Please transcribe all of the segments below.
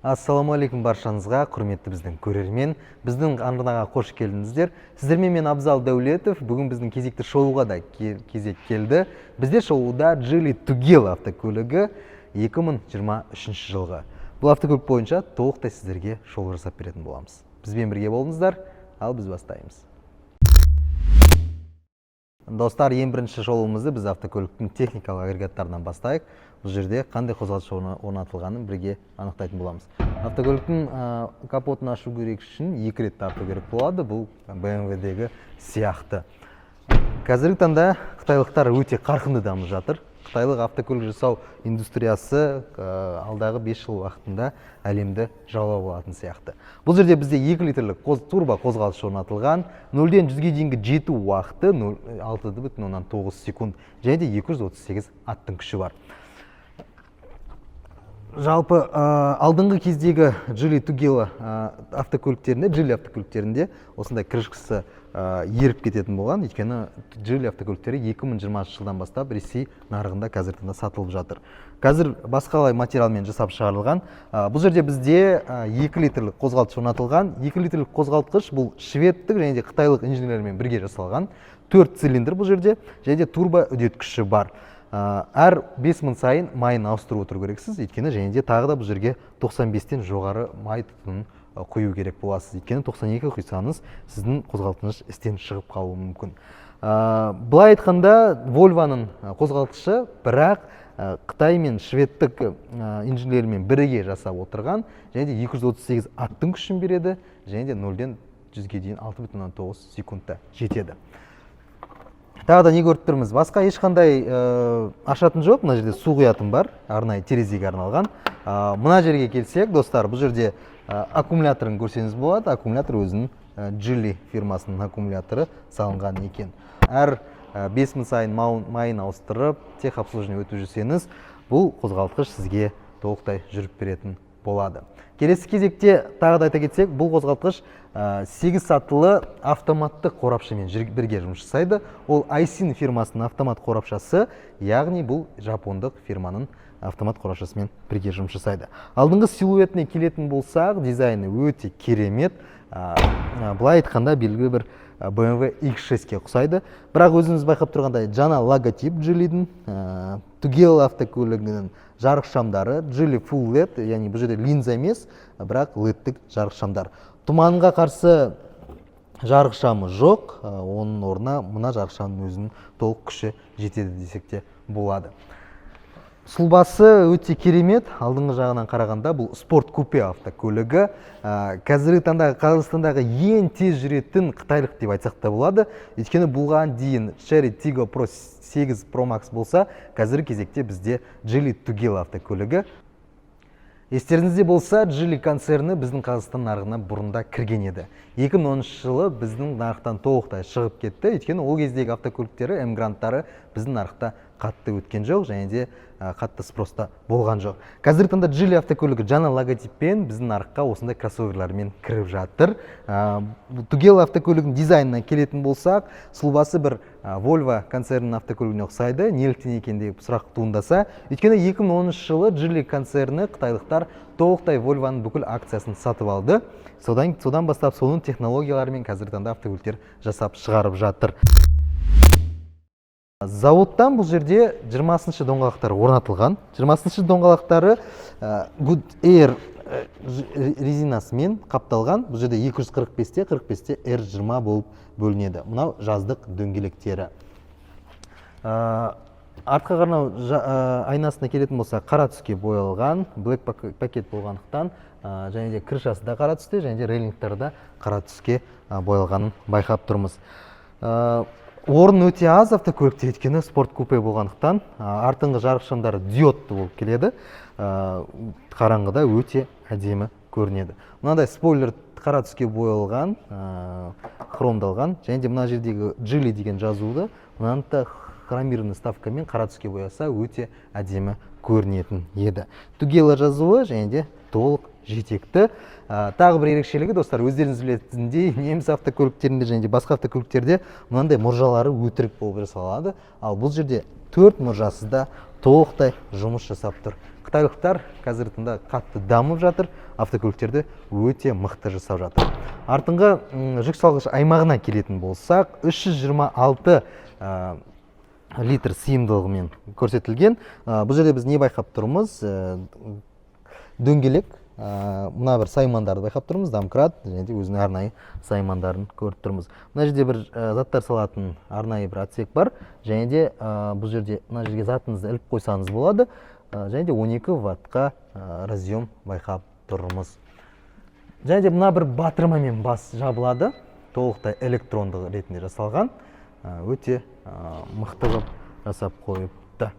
Ассалаумағалейкум баршаңызға, құрметті біздің көрермен. Біздің арнаға қош келдіңіздер. Сіздермен мен, Абзал Дәулетов. Бүгін біздің кезекті шолуға да кезек келді. Бізде шолуда Geely Tugella автокөлігі, 2023 жылғы. Бұл автокөлік бойынша толықтай сіздерге шолу жасап беретін боламыз. Бізбен бірге болыңыздар, ал біз бастаймыз. Достар, ең бірінші шолуымызды біз автокөліктің техникалық агрегаттарынан бастайық. Бұл жерде қандай қозғалтқыш орнатылғанын бірге анықтайтын боламыз. Автокөліктің капотын ашу керек үшін екі рет тарту керек болады. Бұл BMW-дегі сияқты. Қазіргі таңда қытайлықтар өте қарқынды дамып жатыр. Қытайлық автокөлік жасау индустриясы алдағы 5 жыл уақытында әлемді жаулап алатын сияқты. Бұл жерде бізде 2 литрлік турбо қозғалтқыш орнатылған. 0-ден 100-ге дейінгі жету уақыты 6,9 секунд және де 238 аттың күші бар. Жалпы алдыңғы кездегі Geely Tugella автокөліктерінде, Geely автокөліктерінде осындай крышкасы еріп кететін болған, өйткені Geely автокөліктері 2020 жылдан бастап Ресей нарығында қазіргі таңда сатылып жатыр. Қазір басқалай материалмен жасап шығарылған. Бұл жерде бізде 2 литрлік қозғалтқыш орнатылған. 2 литрлік қозғалтқыш бұл шведтік және де қытайлық инженерлермен бірге жасалған. Төрт цилиндр бұл жерде және де турбо үдеткіші бар. Әр 5000 сайын майын ауыстырып отыру керексіз, өйткені және де тағы да бұл жерге 95-тен жоғары май тұтынын құю керек боласыз, өйткені 92 құйсаңыз, сіздің қозғалтқыш істен шығып қалуы мүмкін. Былай айтқанда, Volvo'ның қозғалтқышы, бірақ Қытай мен шведтік инженерлермен бірге жасап отырған және де 238 аттың күшін береді және де 0-ден 100-ге дейін 6,9 секундта жетеді. Тағы да не көріп тұрмыз? Басқа ешқандай ашатын жоқ. Мына жерде су құятын бар, арнайы терезеге арналған. Мына жерге келсек, достар, бұл жерде аккумуляторын көрсеңіз болады. Аккумулятор өзінің Geely фирмасының аккумуляторы салынған екен. Әр 5000 сайын майын ауыстырып, техобслуживание өтіп жүрсеңіз, бұл қозғалтқыш сізге толықтай жүріп беретін болады. Келесі кезекте тағы да айта кетсек, бұл қозғалтқыш 8 сатылы автоматты қорапшамен бірге жұмыс жасайды. Ол Aisin фирмасының автомат қорапшасы, яғни бұл жапондық фирманың автомат қорапшасымен бірге жұмыс жасайды. Алдыңғы силуэтіне келетін болсақ, дизайны өте керемет. Былай айтқанда, белгілі бір BMW X6-ке ұқсайды. Бірақ өзіңіз байқап тұрғандай, жаңа логотип Geely'дің, Tugella автокөлігінің жарық шамдары Geely Full LED, яғни бұл жерде линза емес, бірақ LED-тік жарық шамдар. Тұманға қарсы жарық шамы жоқ, оның орнына мына жарық шамның өзінің толық күші жетеді десек те болады. Сұлбасы өте керемет. Алдыңғы жағынан қарағанда, бұл спорт купе автокөлігі. Қазіргі таңда Қазақстандағы ең тез жүретін қытайлық деп айтсақ та болады. Өйткені бұған дейін Chery Tiggo Pro 8 Pro Max болса, қазіргі кезекте бізде Geely Tugella автокөлігі. Естеріңізде болса, Geely концерні біздің Қазақстан нарығына бұрында кірген еді. 2010 жылы біздің нарықтан толықтай шығып кетті, өйткені ол кездегі автокөліктері, Emgrand-тары біздің нарықта қатты өткен жоқ және де қатты спроста болған жоқ. Қазіргі таңда Geely автокөлігі жаңа логотиппен біздің нарыққа осындай кроссоверлармен кіріп жатыр. Бұл Tugella автокөлігінің дизайнына келетін болсақ, сұлбасы бір Volvo концернінің автокөлігіне ұқсайды. Неліктен екен деп сұрақ туындаса, өйткені 2010 жылы Geely концерні, қытайлықтар толықтай Volvo'ның бүкіл акциясын сатып алды. Содан бастап соның технологияларымен қазіргі таңда автокөліктер жасап шығарып жатыр. Зауыттан бұл жерде 20 доңғалақтар орнатылған. 20 доңғалақтары Goodyear резинасымен қапталған. Бұл жерде 245-те 45-те R20 болып бөлінеді. Мынау жаздық дөңгелектері. Артқы қарнау айнасына келетін болсақ, қара түске боялған, black пакет болғандықтан, және де крышасы да қара түсте және де рейлингтері да қара түске боялғанын байқап тұрмыз. Орын өте аз автокөлікте, өйткені спорт купе болғандықтан, артыңғы жарық шамдары диодты болып келеді. Қараңғыда өте әдемі көрінеді. Мынандай спойлер қара түске боялған, хромдалған және де мына жердегі Geely деген жазуды мынаны да хромированный вставкамен қара түске бояса, өте әдемі көрінетін еді. Tugella жазуы және де толық жетекті. Тағы бір ерекшелігі, достар, өздеріңіз білетіндей, неміс автокөліктерінде және де басқа автокөліктерде мынандай мұржалары өтірік болып жасалады, ал бұл жерде Төрт мұржасы да толықтай жұмыс жасап тұр. Қытайлықтар қазіргі таңда қатты дамып жатыр, автокөліктерді өте мықты жасап жатыр. Артыңғы жүк салғыш аймағына келетін болсақ, 326 литр сыйымдылығымен көрсетілген. Бұл жерде біз не байқап тұрмыз? Дөңгелек, мына бір саймандарды байқап тұрмыз, домкрат және де өзінің арнайы саймандарын көріп тұрмыз. Мына жерде бір заттар салатын арнайы бір отсек бар, және де бұл жерде мына жерге затыңызды іліп қойсаңыз болады. Және де 12 ваттқа разъем байқап тұрмыз. Және де мына бір батырмамен бас жабылады, толықтай электрондық ретінде жасалған, өте мықты қылып жасап қойыпты.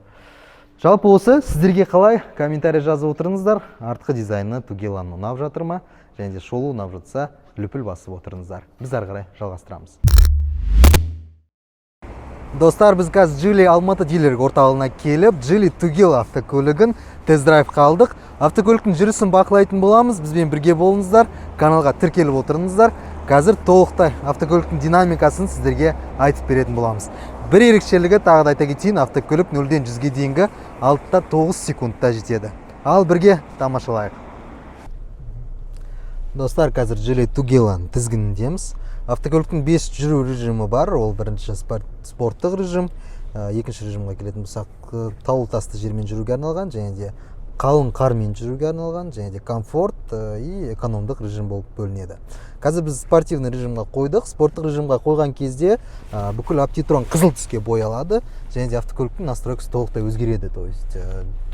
Жалпы осы, сіздерге қалай, комментарий жазып отырыңыздар. Артқы дизайны Тугеланың ұнап жатыр ма? Және де шолу ұнап жатса, лүпіл басып отырыңыздар. Біз ары қарай жалғастырамыз. Достар, біз қазір Джили Алматы дилерлік орталығына келіп, Джили Тугела автокөлігін тест-драйвқа алдық. Автокөліктің жүрісін бақылайтын боламыз. Бізбен бірге болыңыздар, каналға тіркеліп отырыңыздар. Қазір толықтай автокөліктің динамикасын сіздерге айтып беретін боламыз. Бір ерекшелігі тағы да айта кетейін, автокөлік 0-ден 100-ге дейінгі 6-9 секундта жетеді. Ал бірге тамашалайық. Достар, қазір Джили Тугеланың тізгініндеміз. Автокөліктің 5 жүру режимі бар. Ол бірінші спорттық режим, екінші режимге келетін болсақ, таулы тасты жермен жүруге арналған, және де қалың қармен жүруге арналған, және де комфорт и экономдық режим болып бөлінеді. Қазір біз спортивный режимға қойдық. Спорттық режимға қойған кезде бүкіл оптитрон қызыл түске боялады, және де автокөліктің настройкасы толықтай өзгереді, то есть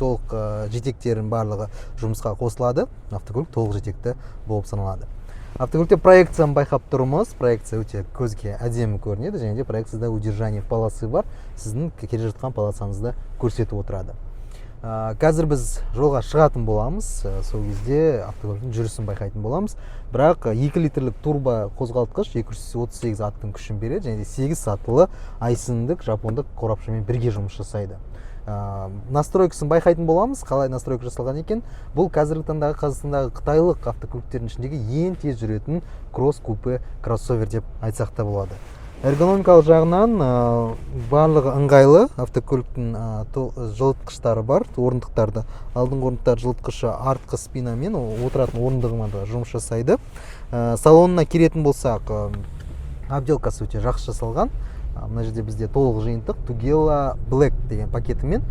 толық жетектерінің барлығы жұмысқа қосылады, автокөлік толық жетекті болып саналады. Автокөлікте проекцияны байқап тұрмыз. Проекция өте көзге әдемі көрінеді, және де проекцияда удержание полосы бар, сіздің келе жатқан полосаңызды көрсетіп отырады. Қазір біз жолға шығатын боламыз, сол кезде автокөліктің жүрісін байқайтын боламыз. Бірақ 2 литрлік турбо қозғалтқыш 238 аттың күшін береді, және де 8 сатылы айсиндік жапондық қорапшамен бірге жұмыс жасайды. Настройкасын байқайтын боламыз, қалай настройка жасалған екен. Бұл қазіргі таңдағы Қазақстандағы қытайлық автокөліктердің ішіндегі ең тез жүретін кросс купе кроссовер деп айтсақ та болады. Эргономикалық жағынан барлығы ыңғайлы. Автокөліктің жылытқыштары бар, орындықтарды, алдыңғы орындықтар жылытқышы артқы спинамен отыратын орындығымен да жұмыс жасайды. Салонына келетін болсақ, отделкасы өте жақсы жасалған. Мына жерде бізде толық жиынтық Tugella Black деген пакетімен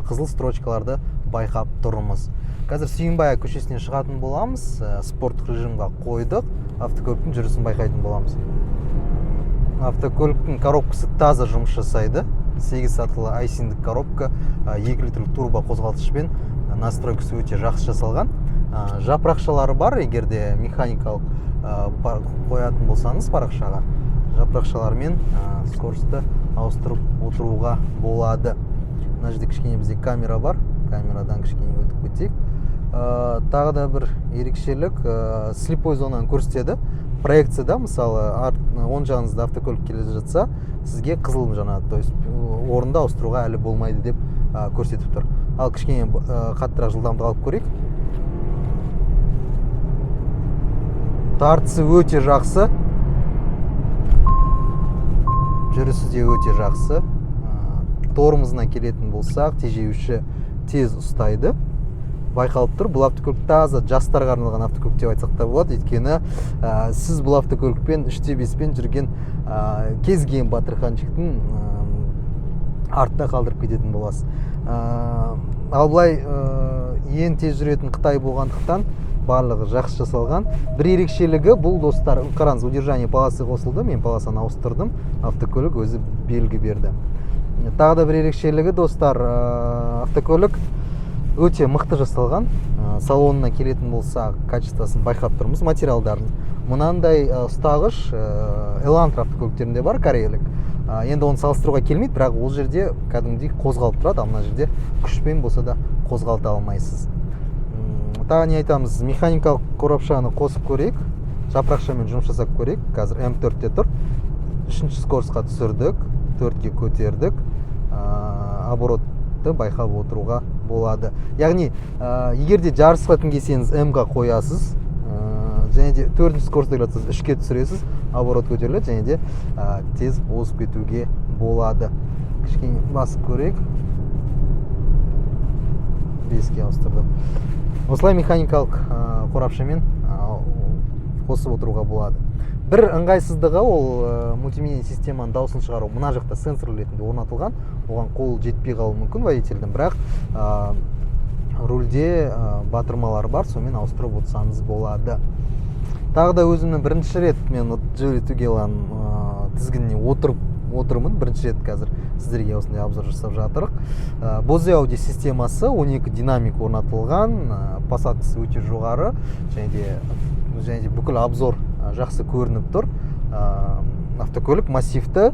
қызыл строчкаларды байқап тұрмыз. Қазір Сүйінбай көшесінен шығатын боламыз. Спорттық режимға қойдық, автокөліктің жүрісін байқайтын боламыз. Автокөліктің коробкасы таза жұмыс жасайды, 8 сатылы айсиндік коробка, 2 литрлік турбо қозғалтқышпен, настройкасы өте жақсы жасалған. Жапырақшалары бар, егер де механикалық қоятын болсаңыз, парақшаға жапырақшалармен скоростьті ауыстырып отыруға болады. Мына жерде кішкене бізде камера бар, камерадан кішкене өтіп кетейік. Тағы да бір ерекшелік, слепой зонаны көрсетеді проекцияда. Мысалы, оң жағыңызда автокөлік келе жатса, сізге қызыл жанады, то есть орынды ауыстыруға әлі болмайды деп көрсетіп тұр. Ал кішкене қаттырақ жылдамдық алып көрейік. Тартысы өте жақсы, жүрісі де өте жақсы. Тормозына келетін болсақ, тежеуші тез ұстайды, байқалып тұр. Бұл автокөлік таза жастарға арналған автокөлік деп айтсақ та болады, өйткені сіз бұл автокөлікпен үште беспен жүрген кез келген батырханчиктің артта қалдырып кететін боласыз. Ал былай ең тез жүретін қытай болғандықтан, барлығы жақсы жасалған. Бір ерекшелігі бұл, достар, қараңыз, удержание полосы қосылды, мен полосаны ауыстырдым, автокөлік өзі белгі берді. Тағы да бір ерекшелігі, достар, автокөлік өте мықты жасалған. Салонына келетін болсақ, качествосын байқап тұрмыз, материалдарын. Мынандай ұстағыш Элантра автокөліктерінде бар, кореялік. Енді оны салыстыруға келмейді, бірақ ол жерде кәдімгідей қозғалып тұрады, ал мына жерде күшпен болса да қозғалта алмайсыз. Тағы не айтамыз? Механикалық қорапшаны қосып көрейік, жапырақшамен жұмыс жасап көрейік. Қазір М4-те тұр, үшінші скоростьқа түсірдік, төртке көтердік, оборотты байқап отыруға болады. Яғни егер де жарысатын келсеңіз, М-ға қоясыз, және де төртінші скоростьта келе жатсаңыз, үшке түсіресіз, оборот көтеріледі, және де тез озып кетуге болады. Кішкене басып көрейік. Беске ауыстырдық. Осылай механикалық қорапшамен қосып отыруға болады. Бір ыңғайсыздығы ол мультимедиа системаның дауысын шығару мына жақта сенсор ретінде орнатылған, оған қол жетпей қалуы мүмкін водительдің, бірақ рульде батырмалар бар, сонымен ауыстырып отырсаңыз болады. Тағы да өзімнің бірінші рет мен Джили Тугеланың тізгініне отырып отырмын, бірінші рет қазір сіздерге осындай обзор жасап жатырық. Bose аудио системасы, 12 динамик орнатылған, посадкасы өте жоғары және де бүкіл обзор жақсы көрініп тұр. Автокөлік массивті,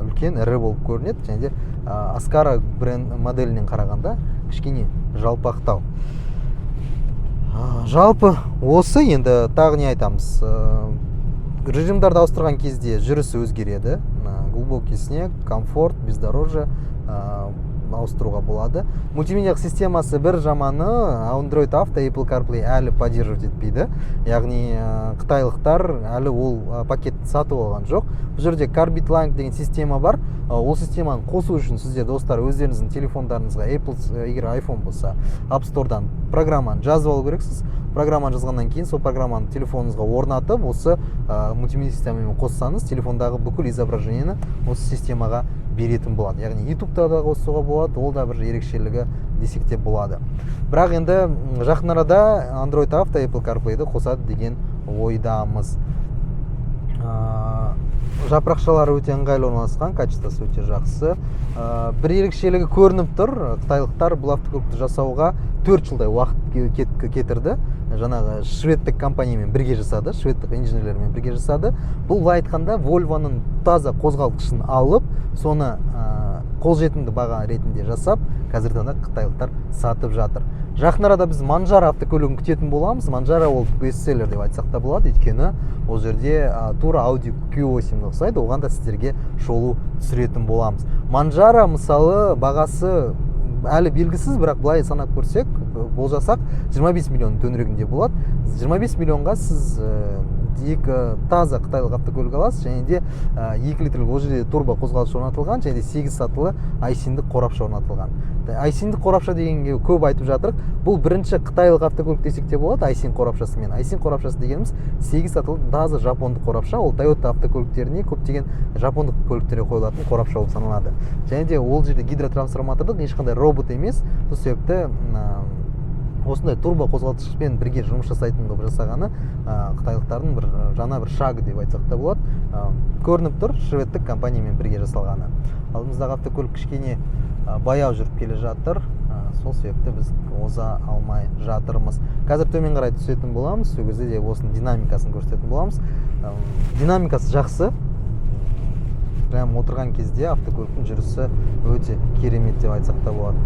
үлкен, ірі болып көрінеді және де Аскара бренд моделінен қарағанда кішкене жалпақтау. Жалпы осы. Енді тағы не айтамыз? Режимдарды ауыстырған кезде жүрісі өзгереді. Глубокий снег, комфорт, бездорожье ауыстыруға болады. Мультимедиалық системасы, бір жаманы, Android Auto, Apple CarPlay әлі поддерживать етпейді, яғни қытайлықтар әлі ол пакетті сатып алған жоқ. Бұл жерде Carbit Link деген система бар. Ол системаны қосу үшін сіздер, достар, өздеріңіздің телефондарыңызға Apple, егер iPhone болса, App Store'дан программаны жазып алу керексіз. Программаны жазғаннан кейін сол программаны телефоныңызға орнатып, осы мультимедиа системамен қоссаңыз, телефондағы бүкіл изображениені осы системаға беретін болады, яғни ютубта да қосуға болады. Ол да бір ерекшелігі десек те болады. Бірақ енді жақын арада Android Auto, Apple CarPlay'ды қосады деген ойдамыз. Жапырақшалары өте ыңғайлы орналасқан, качествосы өте жақсы. Бір ерекшелігі көрініп тұр: қытайлықтар бұл автокөлікті жасауға 4 жылдай уақыт кетірді. Жаңағы шведтік компаниямен бірге жасады, шведтік инженерлермен бірге жасады. Бұл былай айтқанда, Вольвоның таза қозғалтқышын алып, соны қолжетімді баға ретінде жасап, қазіргі таңда қытайлықтар сатып жатыр. Жақын арада біз Манжара автокөлігін күтетін боламыз. Манжара ол бестселлер деп айтсақ та болады, өйткені ол жерде тура Audi Q8 ұқсайды. Оған да сіздерге шолу түсіретін боламыз. Манжара, мысалы, бағасы әлі белгісіз, бірақ былай санап көрсек, болжасақ, 25 миллион төңірегінде болады. 25 миллионға сіз екі таза қытайлық автокөлік аласыз және де 2 литрлік, ол жерде турбо қозғалтқыш орнатылған және де 8 сатылы айсиндік қорапша орнатылған. Айсиндік қорапша дегенге көп айтып жатырық. Бұл бірінші қытайлық автокөлік десек те болады айсин қорапшасымен. Айсин қорапшасы дегеніміз 8 сатылы таза жапондық қорапша. Ол Тойота автокөліктеріне, көптеген жапондық көліктерге қойылатын қорапша болып саналады. Және де ол жерде гидротрансформатордық, ешқандай робот емес. Сол себепті осындай турбо қозғалтқышпен бірге жұмыс жасайтын қылып жасағаны қытайлықтардың бір жаңа бір шагы деп айтсақ та болады. Көрініп тұр шведтік компаниямен бірге жасалғаны. Алдымыздағы автокөлік кішкене баяу жүріп келе жатыр, сол себепті біз оза алмай жатырмыз. Қазір төмен қарай түсетін боламыз, сол кезде де осының динамикасын көрсететін боламыз. Динамикасы жақсы, прям отырған кезде автокөліктің жүрісі өте керемет деп айтсақ та болады.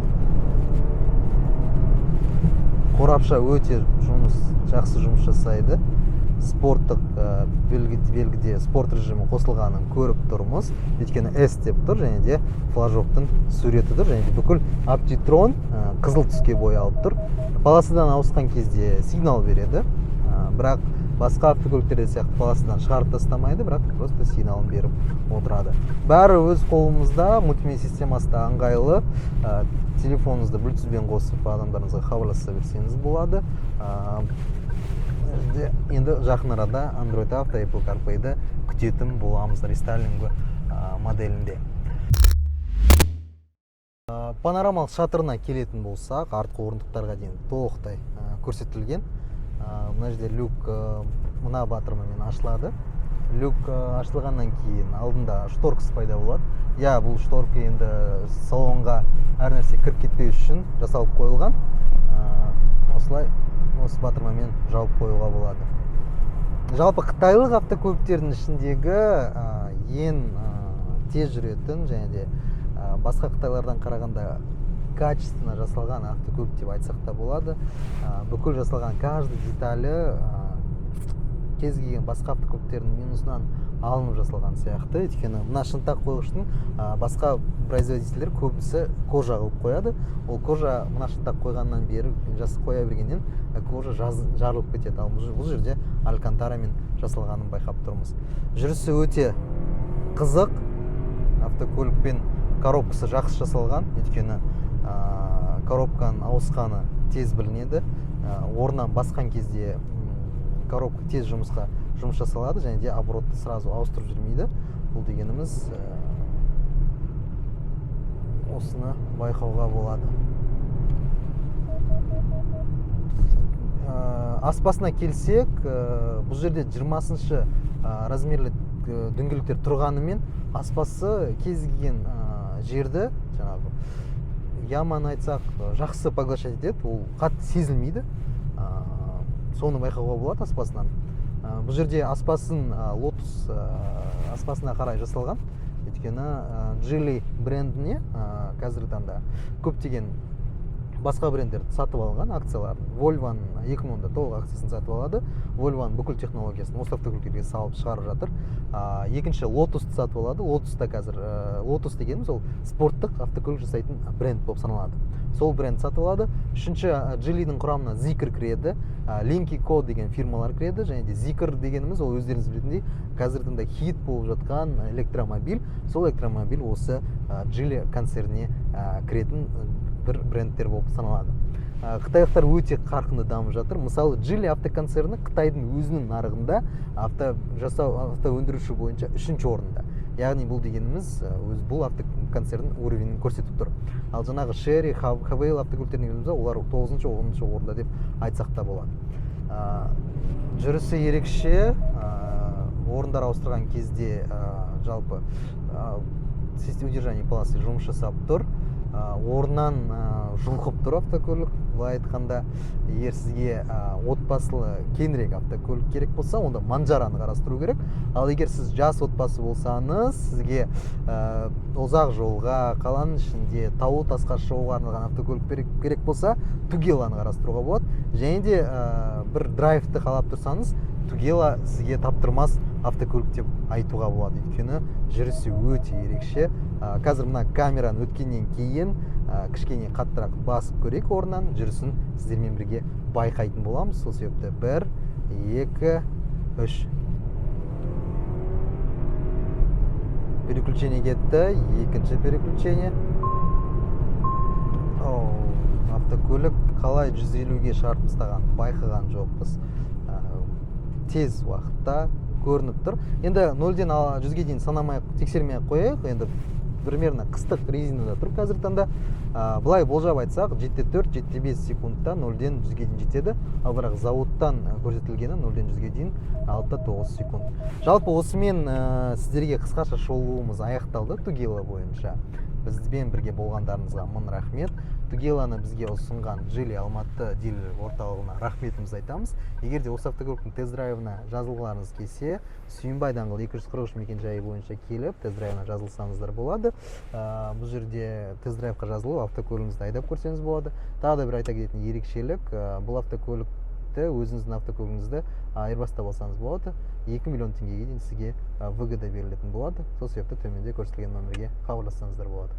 Қорапша өте жақсы жұмыс жасайды. Спорттық белгіде спорт режимі қосылғанын көріп тұрмыз, өйткені S деп тұр және де флажоктың суреті тұр және де бүкіл оптитрон қызыл түске боялып тұр. Полосадан ауысқан кезде сигнал береді, бірақ басқа автокөліктерде сияқты полосадан шығарып тастамайды, бірақ просто сигналын беріп отырады. Бәрі өз қолымызда, мультимедиа системасы да ыңғайлы. Телефоныңызды блютузбен қосып, адамдарыңызға хабарласа берсеңіз болады. Жерде енді жақын арада Android Auto, Apple CarPlay'ды күтетін боламыз рестайлинг моделінде. Панорамалық шатырына келетін болсақ, артқы орындықтарға дейін толықтай көрсетілген. Мына жерде люк мына батырмамен ашылады. Люк ашылғаннан кейін алдында шторкасы пайда болады. Иә, бұл шторка енді салонға әр нәрсе кіріп кетпеу үшін жасалып қойылған. Осылай осы батырмамен жауып қоюға болады. Жалпы қытайлық автокөліктердің ішіндегі ең тез жүретін және де басқа қытайлардан қарағанда качественно жасалған автокөлік деп айтсақ та болады. Бүкіл жасалған каждый деталі кез келген басқа автокөліктердің минусынан алынып жасалған сияқты, өйткені мына шынтақ қойғыштың басқа производительдер көбісі кожа қылып қояды. Ол кожа мына шынтақ қойғаннан бері қоя бергеннен кожа жарылып кетеді. Ал бұл жерде алькантарамен жасалғанын байқап тұрмыз. Жүрісі өте қызық автокөлікпен. Коробкасы жақсы жасалған, өйткені коробканың ауысқаны тез білінеді. Орнынан басқан кезде коробка тез жұмыс жасалады және де оборотты сразу ауыстырып жүрмейді. Бұл дегеніміз, осыны байқауға болады. Аспасына келсек, бұл жерде 20-шы размерлі дөңгелектер тұрғанымен аспасы кез келген жерді, жаңағы яманы айтсақ, жақсы поглощать етеді, ол қатты сезілмейді. Соны байқауға болады аспасынан. Бұл жерде аспасын Lotus аспасына қарай жасалған, өйткені Geely брендіне қазіргі таңда көптеген басқа брендтерді сатып алған акцияларын. Volvo'ның 2010-да толық акциясын сатып алады. Volvo'ның бүкіл технологиясын осы автокөліктерге салып шығарып жатыр. Екінші Lotus-ты сатып алады. Lotus та қазір, Lotus дегеніміз ол спорттық автокөлік жасайтын бренд болып саналады. Сол бренд сатып алады. Үшінші, Geely'дің құрамына Zeekr кіреді, Lynk & Co деген фирмалар кіреді. Және де Zeekr дегеніміз ол өздеріңіз білетіндей қазіргі таңда хит болып жатқан электромобиль. Сол электромобиль осы Geely концерніне кіретін бір брендтер болып саналады. Қытайлықтар өте қарқынды дамып жатыр. Мысалы, Geely автоконцерні Қытайдың өзінің нарығында авто жасау, авто өндіруші бойынша үшінші орында. Яғни бұл дегеніміз, өз бұл автоконцерннің уровенін көрсетіп тұр. Ал жаңағы Chery, Haval автокөліктеріне келген кезде олар тоғызыншы, оныншы орында деп айтсақ та болады. Жүрісі ерекше, орындар ауыстырған кезде, жалпы, система удержания полосы жұмыс жасап тұр. Орнынан жұлқып тұр автокөлік. Былай айтқанда, егер сізге отбасылы кеңірек автокөлік керек болса, онда Монджараны қарастыру керек. Ал егер сіз жас отбасы болсаңыз, сізге ұзақ жолға, қаланың ішінде таулы тасқа шығуға арналған автокөлік керек болса, Тугеланы қарастыруға болады. Және де бір драйвты қалап тұрсаңыз, Тугела сізге таптырмас автокөлік деп айтуға болады, өйткені жүрісі өте ерекше. Қазір мына камераны өткеннен кейін, кішкене қаттырақ басып көрейік, орнынан жүрісін сіздермен бірге байқайтын боламыз. Сол себепті 1, 2, 3. Переключение кетті, екінші переключение. Оу, автокөлік қалай 150-ге шығарып тастаған байқаған жоқпыз. Тез уақытта көрініп тұр. Енді нөлден жүзге дейін санамай, тексермей ақ қояйық. Енді примерно қыстық резинада тұр қазіргі таңда. Былай болжап айтсақ, жеті төрт, жеті бес секундта нөлден жүзге дейін жетеді. Ал бірақ зауыттан көрсетілгені нөлден жүзге дейін алты тоғыз секунд. Жалпы осымен, сіздерге қысқаша шолуымыз аяқталды Тугела бойынша. Бізбен бірге болғандарыңызға мың рахмет. Тугеланы бізге ұсынған Geely Алматы дилер орталығына рахметімізді айтамыз. Егер де осы автокөліктің тест-драйвына жазылғыларыңыз келсе, Сүйінбай даңғылы 243 мекенжайы бойынша келіп тест-драйвына жазылсаңыздар болады. Бұл жерде тест-драйвқа жазылып, автокөлігіңізді айдап көрсеңіз болады. Тағы да бір айта кететін ерекшелік, бұл автокөлікті, өзіңіздің автокөлігіңізді айырбастап алсаңыз болады. 2 миллион теңгеге дейін сізге выгода берілетін болады. Сол себепті төменде көрсетілген номерге хабарлассаңыздар болады.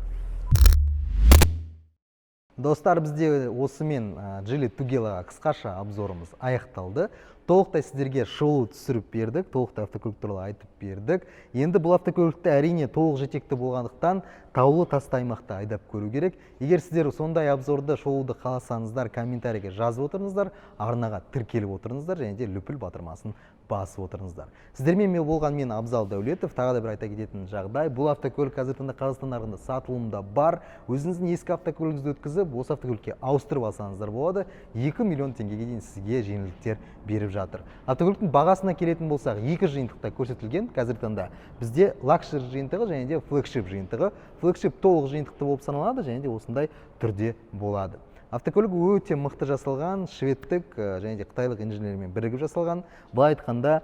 Достар, бізде осымен Geely Тугелаға қысқаша обзорымыз аяқталды. Толықтай сіздерге шолу түсіріп бердік, толықтай автокөлік туралы айтып бердік. Енді бұл автокөлікті, әрине, толық жетекті болғандықтан таулы тасты аймақта айдап көру керек. Егер сіздер сондай обзорды, шолуды қаласаңыздар, комментарийге жазып отырыңыздар, арнаға тіркеліп отырыңыздар және де лүпіл батырмасын басып отырыңыздар. Сіздермен мен болған мен Абзал Дәулетов. Тағы да бір айта кететін жағдай, бұл автокөлік қазіргі таңда Қазақстан нарығында сатылымда бар. Өзіңіздің ескі автокөлігіңізді өткізіп, осы автокөлікке ауыстырып алсаңыздар болады. 2 миллион теңгеге дейін сізге жеңілдіктер беріп жатыр. Автокөліктің бағасына келетін болсақ, екі жиынтықта көрсетілген. Қазіргі таңда бізде лакшери жиынтығы және де флегшип жиынтығы. Флегшип толық жиынтықты болып саналады және де осындай түрде болады. Автокөлік өте мықты жасалған, шведтік және де қытайлық инженермен бірігіп жасалған. Былай айтқанда,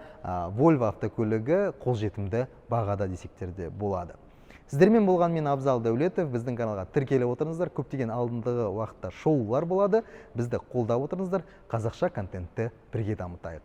Volvo автокөлігі қолжетімді бағада десектер де болады. Сіздермен болған мен Абзал Дәулетов. Біздің каналға тіркеліп отырыңыздар. Көптеген алдыңғы уақытта шоулар болады. Бізді қолдап отырыңыздар. Қазақша контентті бірге дамытайық.